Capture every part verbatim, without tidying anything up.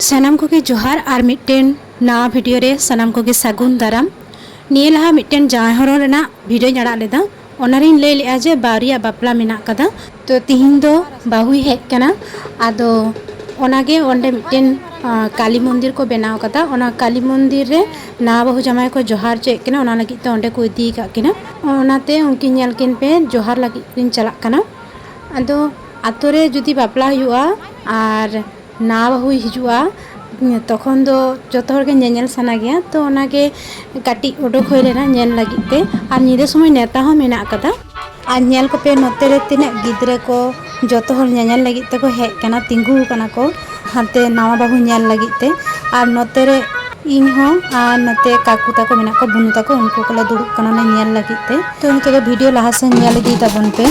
ᱥᱟᱱᱟᱢ ᱠᱚᱜᱮ ᱡᱚᱦᱟᱨ ᱟᱨ ᱢᱤᱫᱴᱮᱱ ᱱᱟᱣᱟ ᱵᱷᱤᱰᱤᱭᱳ ᱨᱮ ᱥᱟᱱᱟᱢ ᱠᱚᱜᱮ ᱥᱟᱹᱜᱩᱱ ᱫᱟᱨᱟᱢ᱾ ᱱᱤᱭᱟᱹ ᱞᱟᱦᱟ ᱢᱤᱫᱴᱮᱱ ᱡᱟᱶᱟᱭ ᱦᱚᱨᱚᱱ ᱨᱮᱱᱟᱜ ᱵᱷᱤᱰᱤᱭᱳᱧ ᱟᱲᱟᱜ ᱞᱮᱫᱟ, ᱚᱱᱟ ᱨᱤᱧ ᱞᱟᱹᱭ ᱞᱮᱫᱼᱟ ᱡᱮ ᱵᱟᱣᱨᱤᱭᱟᱜ ᱵᱟᱯᱞᱟ ᱢᱮᱱᱟᱜ ᱠᱟᱫᱟ᱾ ᱛᱚ ᱛᱤᱦᱤᱧ ᱫᱚ ᱵᱟᱹᱦᱩᱭ ᱦᱮᱡ ᱠᱟᱱᱟ, ᱟᱫᱚ ᱚᱱᱟᱜᱮ ᱚᱸᱰᱮ ᱢᱤᱫᱴᱮᱱ ᱟᱸ, ᱠᱟᱞᱤ ᱢᱚᱱᱫᱤᱨ ᱠᱚ ᱵᱮᱱᱟᱣ ᱠᱟᱫᱟ᱾ ᱚᱱᱟ ᱠᱟᱞᱤ ᱢᱚᱱᱫᱤᱨ ᱨᱮ ᱱᱟᱣᱟ ᱵᱟᱹᱦᱩ ᱡᱟᱶᱟᱭ ᱠᱚ ᱡᱚᱦᱟᱨ ᱪᱚᱭᱮᱫ ᱠᱤᱱᱟ, ᱚᱱᱟ ᱞᱟᱹᱜᱤᱫ ᱛᱮ ᱚᱸᱰᱮ ᱠᱚ ᱤᱫᱤ ᱟᱠᱟᱫ ᱠᱤᱱᱟ᱾ ᱚᱱᱟᱛᱮ ᱩᱱᱠᱤᱱ ᱧᱮᱞ ᱠᱤᱱ ᱯᱮ, ᱡᱚᱦᱟᱨ ᱞᱟᱹᱜᱤᱫ ᱠᱤᱱ ᱪᱟᱞᱟᱜ ᱠᱟᱱᱟ᱾ ᱟᱫᱚ ᱟᱛᱳ ᱨᱮ ᱡᱩᱫᱤ ᱵᱟᱯᱞᱟ ᱦᱩᱭᱩᱜᱼᱟ ᱟᱨ ᱱᱟᱣᱟ ᱵᱟᱹᱦᱩᱭ ᱦᱤᱡᱩᱜᱼᱟ, ᱛᱚᱠᱷᱚᱱ ᱫᱚ ᱡᱚᱛᱚ ᱦᱚᱲ ᱜᱮ ᱧᱮᱧᱮᱞ ᱥᱟᱱᱟ ᱜᱮᱭᱟ᱾ ᱛᱚ ᱚᱱᱟᱜᱮ ᱠᱟᱹᱴᱤᱡ ᱩᱰᱩᱠ ᱦᱩᱭ ᱞᱮᱱᱟ ᱧᱮᱞ ᱞᱟᱹᱜᱤᱫ ᱛᱮ, ᱟᱨ ᱧᱤᱫᱟᱹ ᱥᱚᱢᱚᱭ ᱱᱮᱣᱛᱟ ᱦᱚᱸ ᱢᱮᱱᱟᱜ ᱟᱠᱟᱫᱟ᱾ ᱟᱨ ᱧᱮᱞ ᱠᱚᱯᱮ ᱱᱚᱛᱮ ᱨᱮ ᱛᱤᱱᱟᱹᱜ ᱜᱤᱫᱽᱨᱟᱹ ᱠᱚ ᱡᱚᱛᱚ ᱦᱚᱲ ᱧᱮᱧᱮᱞ ᱞᱟᱹᱜᱤᱫ ᱛᱮᱠᱚ ᱦᱮᱡ ᱠᱟᱱᱟ, ᱛᱤᱸᱜᱩ ᱟᱠᱟᱱᱟ ᱠᱚ ᱦᱟᱱᱛᱮ ᱱᱟᱣᱟ ᱵᱟᱹᱦᱩ ᱧᱮᱞ ᱞᱟᱹᱜᱤᱫ ᱛᱮ᱾ ᱟᱨ ᱱᱚᱛᱮ ᱨᱮ ᱤᱧ ᱦᱚᱸ ᱟᱨ ᱱᱚᱛᱮ ᱠᱟᱠᱩ ᱛᱟᱠᱚ ᱢᱮᱱᱟᱜ ᱠᱚᱣᱟ, ᱵᱩᱱᱩ ᱛᱟᱠᱚ, ᱩᱱᱠᱩ ᱠᱚᱞᱮ ᱫᱩᱲᱩᱵ ᱠᱟᱱᱟ ᱞᱮ ᱧᱮᱞ ᱞᱟᱹᱜᱤᱫ ᱛᱮ᱾ ᱛᱚ ᱱᱤᱛᱚᱜ ᱫᱚ ᱵᱷᱤᱰᱤᱭᱳ ᱞᱟᱦᱟ ᱥᱮᱱ ᱧᱮᱞ ᱤᱫᱤ ᱛᱟᱵᱚᱱ ᱯᱮ᱾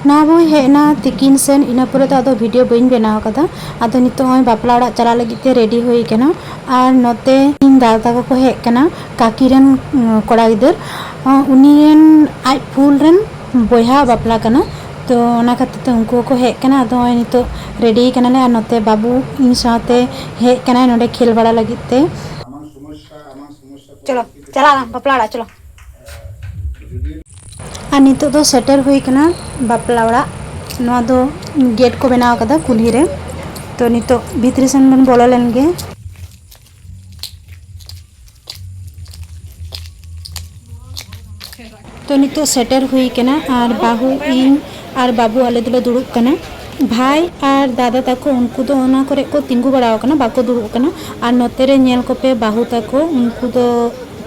ᱱᱟᱣᱟ ᱵᱟᱹᱦᱩᱭ ᱦᱮᱡ ᱮᱱᱟ ᱛᱤᱠᱤᱱ ᱥᱮᱱ, ᱤᱱᱟᱹ ᱯᱚᱨᱮ ᱫᱚ ᱟᱫᱚ ᱵᱷᱤᱰᱤᱭᱳ ᱵᱟᱹᱧ ᱵᱮᱱᱟᱣ ᱟᱠᱟᱫᱟ᱾ ᱟᱫᱚ ᱱᱤᱛᱚᱜ ᱱᱚᱜᱼᱚᱭ ᱵᱟᱯᱞᱟ ᱚᱲᱟᱜ ᱪᱟᱞᱟᱜ ᱞᱟᱹᱜᱤᱫ ᱛᱮ ᱨᱮᱰᱤ ᱦᱩᱭ ᱟᱠᱟᱱᱟ᱾ ᱟᱨ ᱱᱚᱛᱮ ᱤᱧ ᱫᱟᱫᱟ ᱛᱟᱠᱚ ᱠᱚ ᱦᱮᱡ ᱟᱠᱟᱱᱟ, ᱠᱟᱹᱠᱤ ᱨᱮᱱ, ᱩᱸ, ᱠᱚᱲᱟ ᱜᱤᱫᱟᱹᱨ, ᱩᱸ, ᱩᱱᱤ ᱨᱮᱱ ᱟᱡ ᱯᱷᱩᱞ ᱨᱮᱱ ᱵᱚᱭᱦᱟ ᱵᱟᱯᱞᱟ ᱠᱟᱱᱟ᱾ ᱛᱚ ᱚᱱᱟ ᱠᱷᱟᱹᱛᱤᱨ ᱛᱮ ᱩᱱᱠᱩ ᱦᱚᱸᱠᱚ ᱦᱮᱡ ᱟᱠᱟᱱᱟ᱾ ᱟᱫᱚ ᱱᱚᱜᱼᱚᱭ ᱱᱤᱛᱚᱜ ᱨᱮᱰᱤ ᱟᱠᱟᱱᱟᱞᱮ, ᱟᱨ ᱱᱚᱛᱮ ᱵᱟᱹᱵᱩ ᱤᱧ ᱥᱟᱶᱛᱮ ᱦᱮᱡ ᱟᱠᱟᱱᱟᱭ ᱱᱚᱰᱮ ᱠᱷᱮᱞ ᱵᱟᱲᱟ ᱞᱟᱹᱜᱤᱫ ᱛᱮ᱾ ᱪᱚᱞᱚ, ᱪᱟᱞᱟᱜ ᱟᱞᱟᱝ ᱵᱟᱯᱞᱟ ᱚᱲᱟᱜ, ᱪᱚᱞᱚ᱾ ᱟᱨ ᱱᱤᱛᱚᱜ ᱫᱚ ᱥᱮᱴᱮᱨ ᱦᱩᱭ ᱠᱟᱱᱟ ᱵᱟᱯᱞᱟ ᱚᱲᱟᱜ᱾ ᱱᱚᱣᱟ ᱫᱚ ᱜᱮᱴ ᱠᱚ ᱵᱮᱱᱟᱣ ᱠᱟᱫᱟ ᱠᱩᱞᱦᱤ ᱨᱮ᱾ ᱛᱚ ᱱᱤᱛᱚᱜ ᱵᱷᱤᱛᱨᱤ ᱥᱮᱱ ᱵᱚᱱ ᱵᱚᱞᱚ ᱞᱮᱱ ᱜᱮ᱾ ᱛᱚ, ᱱᱤᱛᱚᱜ ᱥᱮᱴᱮᱨ ᱦᱩᱭ ᱠᱟᱱᱟ ᱟᱨ ᱵᱟᱹᱦᱩ, ᱤᱧ ᱟᱨ ᱵᱟᱹᱵᱩ, ᱟᱞᱮ ᱫᱚᱞᱮ ᱫᱩᱲᱩᱵ ᱠᱟᱱᱟ᱾ ᱵᱷᱟᱭ ᱟᱨ ᱫᱟᱫᱟ ᱛᱟᱠᱚ, ᱩᱱᱠᱩ ᱫᱚ ᱚᱱᱟ ᱠᱚᱨᱮ ᱠᱚ ᱛᱤᱸᱜᱩ ᱵᱟᱲᱟ ᱟᱠᱟᱱᱟ, ᱵᱟᱠᱚ ᱫᱩᱲᱩᱵ ᱠᱟᱱᱟ᱾ ᱟᱨ ᱱᱚᱛᱮ ᱨᱮ ᱧᱮᱞ ᱠᱚᱯᱮ, ᱵᱟᱹᱦᱩ ᱛᱟᱠᱚ, ᱩᱱᱠᱩ ᱫᱚ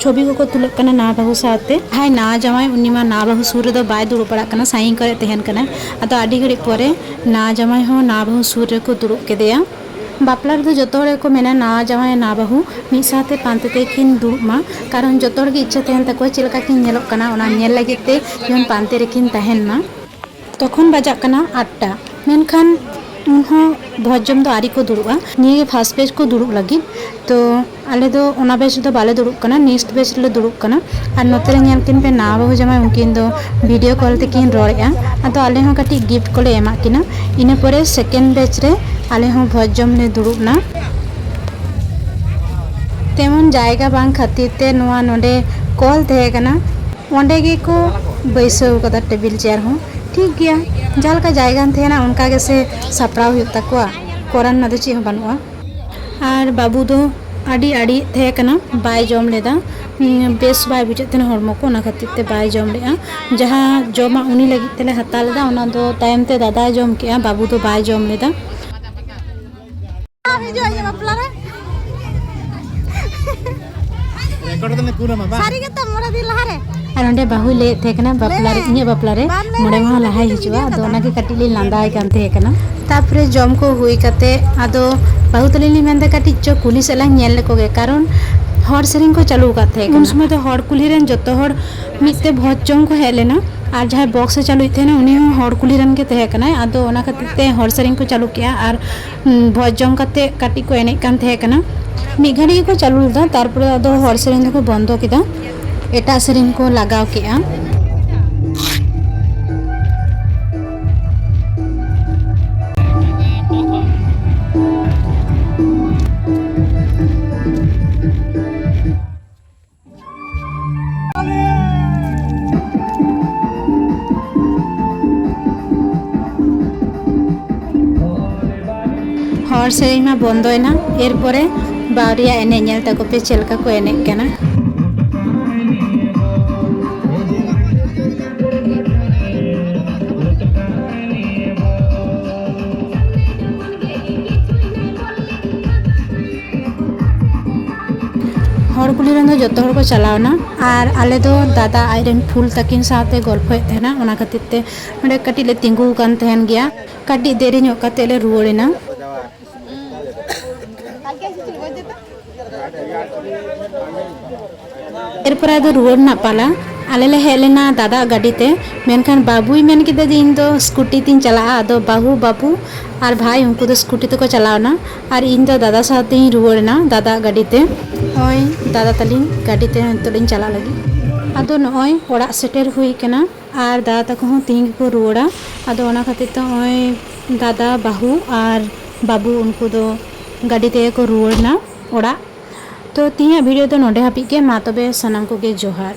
ᱪᱷᱚᱵᱤ ᱠᱚᱠᱚ ᱛᱩᱞᱟᱹᱜ ᱠᱟᱱᱟ ᱱᱟᱣᱟ ᱵᱟᱹᱦᱩ ᱥᱟᱶᱛᱮ᱾ ᱡᱟᱦᱟᱸᱭ ᱱᱟᱣᱟ ᱡᱟᱶᱟᱭ, ᱩᱱᱤ ᱢᱟ ᱱᱟᱣᱟ ᱵᱟᱹᱦᱩ ᱥᱩᱨ ᱨᱮᱫᱚ ᱵᱟᱭ ᱫᱩᱲᱩᱵ ᱵᱟᱲᱟᱜ ᱠᱟᱱᱟ, ᱥᱟᱺᱜᱤᱧ ᱠᱚᱨᱮ ᱛᱟᱦᱮᱱ ᱠᱟᱱᱟᱭ᱾ ᱟᱫᱚ ᱟᱹᱰᱤ ᱜᱷᱟᱹᱲᱤᱡ ᱯᱚᱨᱮ ᱱᱟᱣᱟ ᱡᱟᱶᱟᱭ ᱦᱚᱸ ᱱᱟᱣᱟ ᱵᱟᱹᱦᱩ ᱥᱩᱨ ᱨᱮᱠᱚ ᱫᱩᱲᱩᱵ ᱠᱮᱫᱮᱭᱟ᱾ ᱵᱟᱯᱞᱟ ᱨᱮᱫᱚ ᱡᱚᱛᱚ ᱦᱚᱲ ᱜᱮᱠᱚ ᱢᱮᱱᱟ ᱱᱟᱣᱟ ᱡᱟᱶᱟᱭ ᱱᱟᱣᱟ ᱵᱟᱹᱦᱩ ᱢᱤᱫ ᱥᱟᱶᱛᱮ ᱯᱟᱱᱛᱮ ᱛᱮᱠᱤᱱ ᱫᱩᱲᱩᱵ ᱢᱟ, ᱠᱟᱨᱚᱱ ᱡᱚᱛᱚ ᱦᱚᱲ ᱜᱮ ᱤᱪᱪᱷᱟᱹ ᱛᱟᱦᱮᱱ ᱛᱟᱠᱚᱣᱟ ᱪᱮᱫ ᱞᱮᱠᱟ ᱠᱤᱱ ᱧᱮᱞᱚᱜ ᱠᱟᱱᱟ, ᱚᱱᱟ ᱧᱮᱞ ᱞᱟᱹᱜᱤᱫ ᱛᱮ ᱡᱮᱢᱚᱱ ᱯᱟᱱᱛᱮ ᱨᱮᱠᱤᱱ ᱛᱟᱦᱮᱱ ᱢᱟ᱾ ᱛᱚᱠᱷᱚᱱ ᱵᱟᱡᱟᱜ ᱠᱟᱱᱟ ᱟᱴᱴᱟ, ᱢᱮᱱᱠᱷᱟᱱ ᱩᱱᱦᱚᱸ ᱵᱷᱚᱡᱽ ᱡᱚᱢ ᱫᱚ ᱟᱹᱣᱨᱤ ᱠᱚ ᱫᱩᱲᱩᱵᱼᱟ᱾ ᱱᱤᱭᱟᱹ ᱜᱮ ᱯᱷᱟᱥᱴ ᱵᱮᱪ ᱠᱚ ᱫᱩᱲᱩᱵ ᱞᱟᱹᱜᱤᱫ᱾ ᱛᱚ ᱟᱞᱮ ᱫᱚ ᱚᱱᱟ ᱵᱮᱪ ᱨᱮᱫᱚ ᱵᱟᱞᱮ ᱫᱩᱲᱩᱵ ᱠᱟᱱᱟ, ᱱᱮᱠᱥᱴ ᱵᱮᱪ ᱨᱮᱞᱮ ᱫᱩᱲᱩᱵ ᱠᱟᱱᱟ᱾ ᱟᱨ ᱱᱚᱛᱮ ᱨᱮ ᱧᱮᱞ ᱠᱤᱱ ᱯᱮ, ᱱᱟᱣᱟ ᱵᱟᱹᱦᱩ ᱡᱟᱶᱟᱭ ᱩᱱᱠᱤᱱ ᱫᱚ ᱵᱷᱤᱰᱤᱭᱳ ᱠᱚᱞ ᱛᱮᱠᱤᱱ ᱨᱚᱲᱮᱫᱼᱟ᱾ ᱟᱫᱚ ᱟᱞᱮ ᱦᱚᱸ ᱠᱟᱹᱴᱤᱡ ᱜᱤᱯᱷᱴ ᱠᱚᱞᱮ ᱮᱢᱟᱜ ᱠᱤᱱᱟ᱾ ᱤᱱᱟᱹ ᱯᱚᱨᱮ ᱥᱮᱠᱮᱱᱰ ᱵᱮᱪ ᱨᱮ ᱟᱞᱮ ᱦᱚᱸ ᱵᱷᱚᱡᱽ ᱡᱚᱢ ᱞᱮ ᱫᱩᱲᱩᱵ ᱮᱱᱟ᱾ ᱛᱮᱢᱚᱱ ᱡᱟᱭᱜᱟ ᱵᱟᱝ ᱠᱷᱟᱹᱛᱤᱨ ᱛᱮ ᱱᱚᱣᱟ ᱱᱚᱰᱮ ᱠᱚᱞ ᱛᱟᱦᱮᱸ ᱠᱟᱱᱟ, ᱚᱸᱰᱮ ᱜᱮᱠᱚ ᱵᱟᱹᱭᱥᱟᱹᱣ ᱠᱟᱫᱟ ᱴᱮᱵᱤᱞ ᱪᱮᱭᱟᱨ ᱦᱚᱸ᱾ ᱴᱷᱤᱠ ᱜᱮᱭᱟ, ᱡᱟᱦᱟᱸ ᱞᱮᱠᱟ ᱡᱟᱭᱜᱟ ᱛᱟᱦᱮᱱᱟ ᱚᱱᱠᱟ ᱜᱮᱥᱮ ᱥᱟᱯᱲᱟᱣ ᱦᱩᱭᱩᱜ ᱛᱟᱠᱚᱣᱟ, ᱠᱚᱨᱟᱣ ᱨᱮᱱᱟᱜ ᱫᱚ ᱪᱮᱫ ᱦᱚᱸ ᱵᱟᱹᱱᱩᱜᱼᱟ᱾ ᱟᱨ ᱵᱟᱹᱵᱩ ᱫᱚ ᱟᱹᱰᱤ ᱟᱹᱲᱤᱭᱮᱫ ᱛᱟᱦᱮᱸ ᱠᱟᱱᱟ, ᱵᱟᱭ ᱡᱚᱢ ᱞᱮᱫᱟ᱾ ᱩᱸ, ᱵᱮᱥ ᱵᱟᱭ ᱵᱩᱡᱷᱟᱹᱜ ᱛᱟᱦᱮᱱᱟ ᱦᱚᱲᱢᱚ ᱠᱚ, ᱚᱱᱟ ᱠᱷᱟᱹᱛᱤᱨ ᱛᱮ ᱵᱟᱭ ᱡᱚᱢ ᱞᱮᱫᱼᱟ᱾ ᱡᱟᱦᱟᱸ ᱡᱚᱢᱟᱜ ᱩᱱᱤ ᱞᱟᱹᱜᱤᱫ ᱛᱮᱞᱮ ᱦᱟᱛᱟᱣ ᱞᱮᱫᱟ, ᱚᱱᱟ ᱫᱚ ᱛᱟᱭᱚᱢ ᱛᱮ ᱫᱟᱫᱟᱭ ᱡᱚᱢ ᱠᱮᱫᱼᱟ, ᱵᱟᱹᱵᱩ ᱫᱚ ᱵᱟᱭ ᱡᱚᱢ ᱞᱮᱫᱟ᱾ ᱦᱤᱡᱩᱜ ᱟᱭ ᱵᱟᱯᱞᱟ ᱨᱮ᱾ ᱨᱮᱠᱚᱨᱰ ᱫᱚᱞᱮ ᱠᱩᱞ ᱟᱢᱟ ᱵᱟᱝ? ᱥᱟᱹᱨᱤ ᱜᱮᱛᱚ, ᱢᱚᱬᱮ ᱫᱤᱱ ᱞᱟᱦᱟ ᱨᱮ᱾ ᱟᱨ ᱚᱸᱰᱮ ᱵᱟᱹᱦᱩᱭ ᱞᱟᱹᱭᱮᱫ ᱛᱟᱦᱮᱸ ᱠᱟᱱᱟ, ᱵᱟᱯᱞᱟ ᱨᱮ, ᱞᱟᱹᱭ ᱢᱮ᱾ ᱤᱧᱟᱹᱜ ᱵᱟᱯᱞᱟ ᱨᱮ ᱵᱟᱢ ᱞᱟᱹᱭ ᱢᱚᱬᱮ ᱢᱟᱦᱟ ᱞᱮᱠᱷᱟᱱ ᱞᱟᱦᱟᱭ ᱪᱮᱫ ᱦᱤᱡᱩᱜᱼᱟ᱾ ᱤᱧ ᱟᱫᱚ ᱠᱟᱛᱷᱟ? ᱚᱱᱟᱜᱮ ᱠᱟᱹᱴᱤᱡ ᱞᱤᱧ ᱞᱟᱸᱫᱟᱭ ᱠᱟᱱ ᱛᱟᱦᱮᱸ ᱠᱟᱱᱟ᱾ ᱛᱟᱨᱯᱚᱨᱮ ᱡᱚᱢ ᱠᱚ ᱦᱩᱭ ᱠᱟᱛᱮ ᱟᱫᱚ ᱵᱟᱹᱦᱩ ᱛᱟᱹᱞᱤᱧ ᱞᱤᱧ ᱢᱮᱱᱫᱟ, ᱠᱟᱹᱴᱤᱡ ᱪᱚ ᱠᱩᱞᱦᱤ ᱥᱮᱫ ᱞᱟᱝ ᱧᱮᱞ ᱞᱮᱠᱚ ᱜᱮ, ᱠᱟᱨᱚᱱ ᱦᱚᱲ ᱥᱮᱨᱮᱧ ᱠᱚ ᱪᱟᱹᱞᱩ ᱟᱠᱟᱫ ᱛᱟᱦᱮᱸ ᱠᱟᱱᱟ᱾ ᱩᱱ ᱥᱚᱢᱚᱭ ᱫᱚ ᱦᱚᱲ ᱠᱩᱞᱦᱤ ᱨᱮᱱ ᱡᱚᱛᱚ ᱦᱚᱲ ᱢᱤᱫ ᱛᱮ ᱵᱷᱚᱡᱽ ᱡᱚᱢ ᱠᱚ ᱦᱮᱡ ᱞᱮᱱᱟ᱾ ᱟᱨ ᱡᱟᱦᱟᱸᱭ ᱵᱚᱠᱥ ᱮ ᱪᱟᱹᱞᱩᱭᱮᱫ ᱛᱟᱦᱮᱱᱟ, ᱩᱱᱤ ᱦᱚᱸ ᱦᱚᱲ ᱠᱩᱞᱦᱤ ᱨᱮᱱ ᱜᱮ ᱛᱟᱦᱮᱸ ᱠᱟᱱᱟᱭ᱾ ᱟᱫᱚ ᱚᱱᱟ ᱠᱷᱟᱹᱛᱤᱨ ᱛᱮ ᱦᱚᱲ ᱥᱮᱨᱮᱧ ᱠᱚ ᱪᱟᱹᱞᱩ ᱠᱮᱜᱼᱟ᱾ ᱟᱨ, ᱩᱸ, ᱵᱷᱚᱡᱽ ᱡᱚᱢ ᱠᱟᱛᱮ ᱠᱟᱹᱴᱤᱡ ᱠᱚ ᱮᱱᱮᱡ ᱠᱟᱱ ᱛᱟᱦᱮᱸ ᱠᱟᱱᱟ᱾ ᱢᱤᱫ ᱜᱷᱟᱹᱲᱤᱡ ᱜᱮᱠᱚ ᱪᱟᱹᱞᱩ ᱞᱮᱫᱟ, ᱛᱟᱨᱯᱚᱨᱮ ᱟᱫᱚ ᱦᱚᱲ ᱥᱮᱨᱮᱧ ᱫᱚᱠᱚ ᱵᱚᱱᱫᱚ ᱠᱮᱫᱟ, ᱮᱴᱟᱜ ᱥᱮᱨᱮᱧ ᱠᱚ ᱞᱟᱜᱟᱣ ᱠᱮᱜᱼᱟ᱾ ᱦᱚᱲ ᱥᱮᱨᱮᱧ ᱢᱟ ᱵᱚᱱᱫᱚᱭᱮᱱᱟ, ᱮᱨᱯᱚᱨᱮ ᱵᱟᱣᱨᱤᱭᱟ ᱮᱱᱮᱡ ᱧᱮᱞ ᱛᱟᱠᱚ ᱯᱮ ᱪᱮᱫ ᱞᱮᱠᱟ ᱠᱚ ᱮᱱᱮᱡ ᱠᱟᱱᱟ᱾ ᱡᱚᱛᱚ ᱦᱚᱲ ᱠᱚ ᱪᱟᱞᱟᱣ ᱮᱱᱟ᱾ ᱟᱨ ᱟᱞᱮ ᱫᱚ ᱫᱟᱫᱟ ᱟᱡᱨᱮᱱ ᱯᱷᱩᱞ ᱛᱟᱹᱠᱤᱱ ᱥᱟᱶᱛᱮ ᱜᱚᱞᱯᱷᱚᱭᱮᱫ ᱛᱟᱦᱮᱱᱟ, ᱚᱱᱟ ᱠᱷᱟᱹᱛᱤᱨ ᱛᱮ ᱱᱚᱸᱰᱮ ᱠᱟᱹᱴᱤᱡ ᱞᱮ ᱛᱤᱸᱜᱩ ᱟᱠᱟᱱ ᱛᱟᱦᱮᱱ ᱜᱮᱭᱟ᱾ ᱠᱟᱹᱴᱤᱡ ᱫᱮᱨᱤ ᱧᱚᱜ ᱠᱟᱛᱮ ᱞᱮ ᱨᱩᱣᱟᱹᱲ ᱮᱱᱟ᱾ ᱮᱨᱯᱚᱨ ᱟᱫᱚ ᱨᱩᱣᱟᱹᱲ ᱨᱮᱱᱟᱜ ᱯᱟᱞᱟ᱾ ᱟᱞᱮ ᱞᱮ ᱦᱮᱡ ᱞᱮᱱᱟ ᱫᱟᱫᱟᱣᱟᱜ ᱜᱟᱹᱰᱤ ᱛᱮ, ᱢᱮᱱᱠᱷᱟᱱ ᱵᱟᱹᱵᱩᱭ ᱢᱮᱱ ᱠᱮᱫᱟ ᱡᱮ ᱤᱧ ᱫᱚ ᱥᱠᱩᱴᱤ ᱛᱤᱧ ᱪᱟᱞᱟᱜᱼᱟ᱾ ᱟᱫᱚ ᱵᱟᱹᱦᱩ, ᱵᱟᱹᱵᱩ ᱟᱨ ᱵᱷᱟᱭ ᱩᱱᱠᱩ ᱫᱚ ᱥᱠᱩᱴᱤ ᱛᱮᱠᱚ ᱪᱟᱞᱟᱣ ᱮᱱᱟ ᱟᱨ ᱤᱧ ᱫᱚ ᱫᱟᱫᱟ ᱥᱟᱶᱛᱤᱧ ᱨᱩᱣᱟᱹᱲ ᱮᱱᱟ ᱫᱟᱫᱟᱣᱟᱜ ᱜᱟᱹᱰᱤ ᱛᱮ᱾ ᱱᱚᱜᱼᱚᱭ ᱫᱟᱫᱟ ᱛᱟᱹᱞᱤᱧ ᱜᱟᱹᱰᱤ ᱛᱮ ᱱᱤᱛᱚᱜ ᱞᱤᱧ ᱪᱟᱞᱟᱜ ᱞᱟᱹᱜᱤᱫ᱾ ᱟᱫᱚ ᱱᱚᱜᱼᱚᱭ ᱚᱲᱟᱜ ᱥᱮᱴᱮᱨ ᱦᱩᱭ ᱠᱟᱱᱟ ᱟᱨ ᱫᱟᱫᱟ ᱛᱟᱠᱚ ᱦᱚᱸ ᱛᱤᱦᱤᱧ ᱜᱮᱠᱚ ᱨᱩᱣᱟᱹᱲᱟ᱾ ᱟᱫᱚ ᱚᱱᱟ ᱠᱷᱟᱹᱛᱤᱨ ᱛᱮ ᱱᱚᱜᱼᱚᱭ ᱫᱟᱫᱟ, ᱵᱟᱹᱦᱩ ᱟᱨ ᱵᱟᱹᱵᱩ ᱩᱱᱠᱩ ᱫᱚ ᱜᱟᱹᱰᱤ ᱛᱮᱜᱮ ᱠᱚ ᱨᱩᱣᱟᱹᱲ ᱮᱱᱟ ᱚᱲᱟᱜ᱾ ᱛᱚ ᱛᱤᱦᱤᱧᱟᱜ ᱵᱷᱤᱰᱤᱭᱳ ᱫᱚ ᱱᱚᱰᱮ ᱦᱟᱹᱵᱤᱡ ᱜᱮ᱾ ᱢᱟ ᱛᱚᱵᱮ ᱥᱟᱱᱟᱢ ᱠᱚᱜᱮ ᱡᱚᱦᱟᱨ᱾